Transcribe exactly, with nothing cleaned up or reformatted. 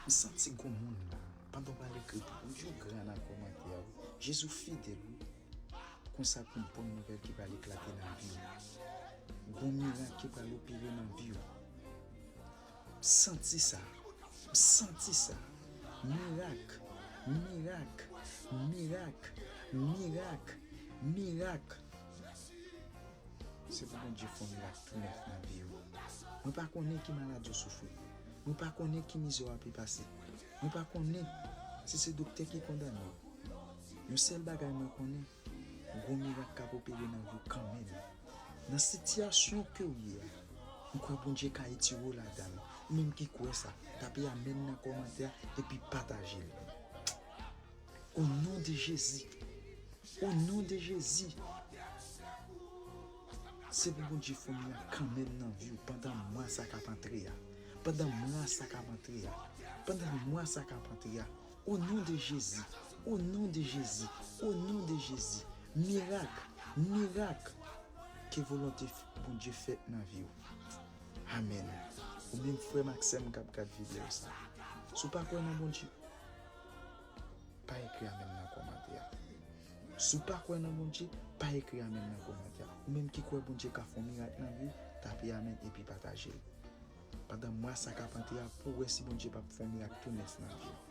M santi gon moun la. Pandan w pral ekri pou ou, di w gran nan kòmantè a, wi. Jezi fidèl, wi. Konsa gon bon nouvèl ki pral eklate nan vi w. Gon mirak ki pral opere nan vi w. M santi sa. M santi sa. Mirak. Mirak. Mirak. Mirak. Mirak. Se pou Bondye fè yon mirak tou nèf nan vi w. Mwen pa konnen ki maladi w soufri. Mwen pa konnen ki mizè w ap pase. Mwen pa konnen si se doktè ki kondane w. Yon sèl bagay mwen konnen, gon mirak k ap opere nan vi w kanmenm. Nan sitiyasyon ke w ye a, m kwè Bondye ka etire w ladan l. Ou menm ki kwè sa, tape amèn nan kòmantè a epi pataje l. O non de Jezi. O non de Jezi. Se pou Bondye fè yon mirak kanmenm nan vi w pandan mwa sa k ap antre a. Pandan mwa sa k ap antre a. Pandan mwa sa k ap antre a. O non de Jezi. O non de Jezi. O non de Jezi. Mirak. Mirak. Ke volonte Bondye fèt nan vi w. Amèn. Ou menm frè m ak sè m k ap gad videyo sa. Si w pa kwè nan Bondye, pa ekri amèn nan kòmantè a. Si w pa kwè nan Bondye, pa ekri amèn nan kòmantè a. Ou menm ki kwè Bondye ka fè yon mirak nan vi w, tape amèn epi pataje l. Pandan mwa sa k ap antre a, pou w wè si Bondye p ap fè yon mirak tou nèf nan vi w.